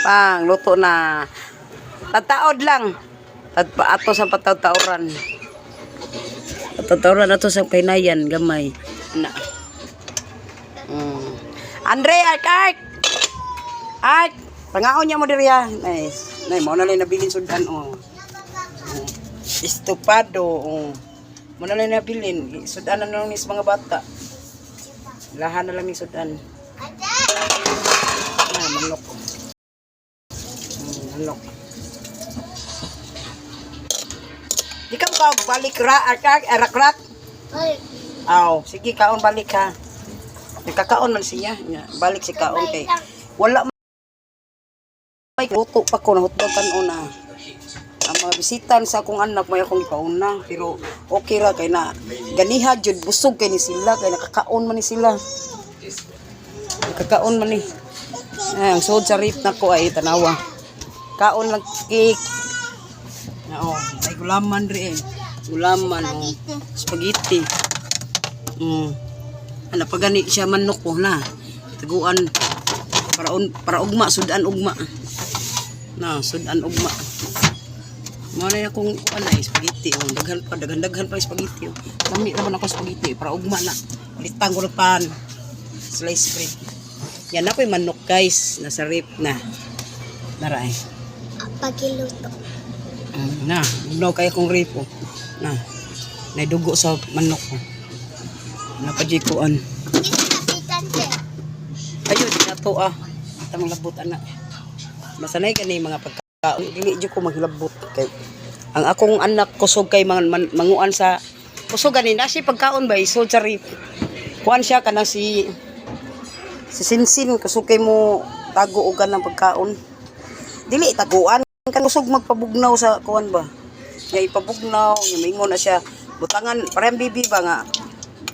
Pang, luto na. Tataod lang. Ato sa patawtauran. Patawtauran ato sa kainayan, gamay. Na. Andre, ark, ark! Ark! Pangaon niya mo diri ha. Nice. Nay, mao na lang nabilin sudan oh. Estupado oh. Mao na lang nabilin. Sudan na lang ni sa mga bata. Lahan na lang ni sudan. Ah, manok. Manok. Di ka ba balik ra, ark, ark, arak, rak? Aw, sige kaon balik ha. Nagkakaon man siya. Nya, balik si kaon kay wala may luto pa ko na hotdog kanon na. Ang mga bisitan sa akong anak may akong ipauna pero okay ra kay na ganiha jud busog kay ni sila kay nakakaon man ni sila. Nakakaon man ni. Ay, ang sud sa rip nako ay tanawa. Kaon lang cake. Na oh, ay gulaman ri eh. Gulaman oh. Spaghetti. Ana pagani siya manok ko na. Taguan para on, para ugma sudan ugma. Na sudan ugma. Mo na akong kuan ay spaghetti oh. Daghan pa daghan daghan pa spaghetti oh. Lami ra man ako spaghetti para ugma na. Litang ko pan. Slice bread. Yan ako yung manok guys. Nasa rip na. Naray. Pagiluto. Na, bugnaw kay akong rip oh. Na. Naidugo sa manok oh. Napajikuan. Kapitan siya. Ayun, di na to ah. Tamang labot ana. Masanay ka ni mga pagkaon. Dili jud ko maghilabot kay ang akong anak kusog kay mga manguan sa kusog gani na siya pagkaon ba isod sa rip. Kuan siya kana si si Sinsin kusog kay mo tago og kanang pagkaon. Dili taguan kan kusog magpabugnaw sa kuan ba. Nga ipabugnaw, nga maingon na siya. Butangan parang bibi ba nga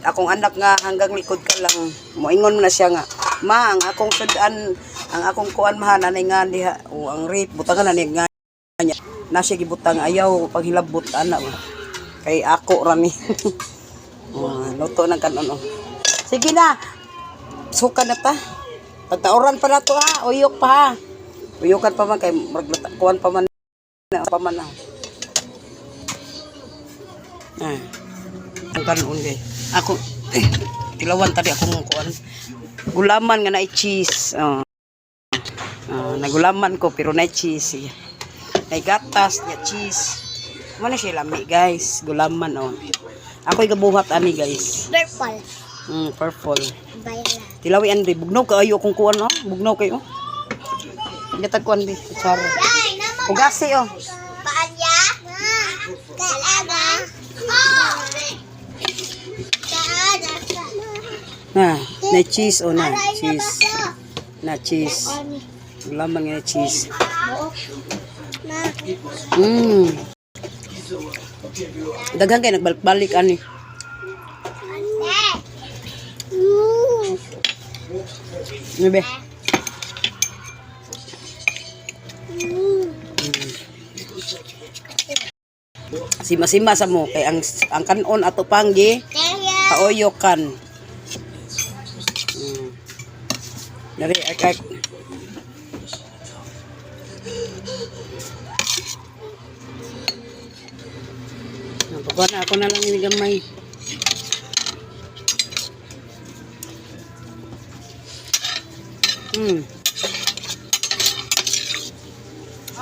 akong anak nga hanggang likod ka lang moingon na siya nga ma ang akong sudan ang akong kuan maha nanay nga diha o ang rape butangan na niya nga niya na siya gibutang ayaw paghilabot ana ba kay ako ra ni. Oh, luto ng kanon oh. Sige na, suka na ta, pagtauran pa na to ha, uyok pa ha, uyukan pa man kay murag kuan pa man na ah ang kanon kay ako eh, tilawan tadi akong kuan gulaman nga na cheese oh. Oh, nagulaman ko pero na cheese eh. Nay gatas nya cheese mo na siya lami guys, gulaman oh. Ako'y gabuhat ani guys. Purple. Purple. Violet. Tilawi Andre, bugnaw kaayo akong kuan oh, bugnaw kayo. Gatag kuan di kutsara. Ay, naman. Ugasi oh. Paanya? Kalaga? Oh! Kaana? Na, na cheese oh, na cheese. Na cheese. Gulaman nga na cheese. Na. Daghan kay nagbalik-balik ani. Ano be? Sima-sima sa mo kay ang kanon ato panggi Kaya. paoyokan. Dari ak ak. Pagkuha na ako na lang ini gamay.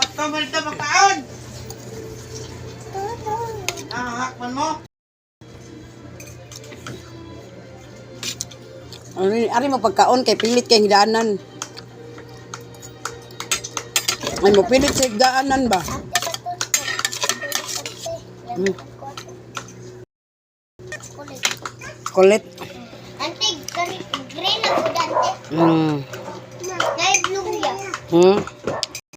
Ato man ito magkaon! Nakahakman mo? Ari, ari mo pagkaon kay pilit kay hidaanan. Ay mo pilit sa higdaanan ba? Kulit. Ante, green ako dante. Nay blue ya.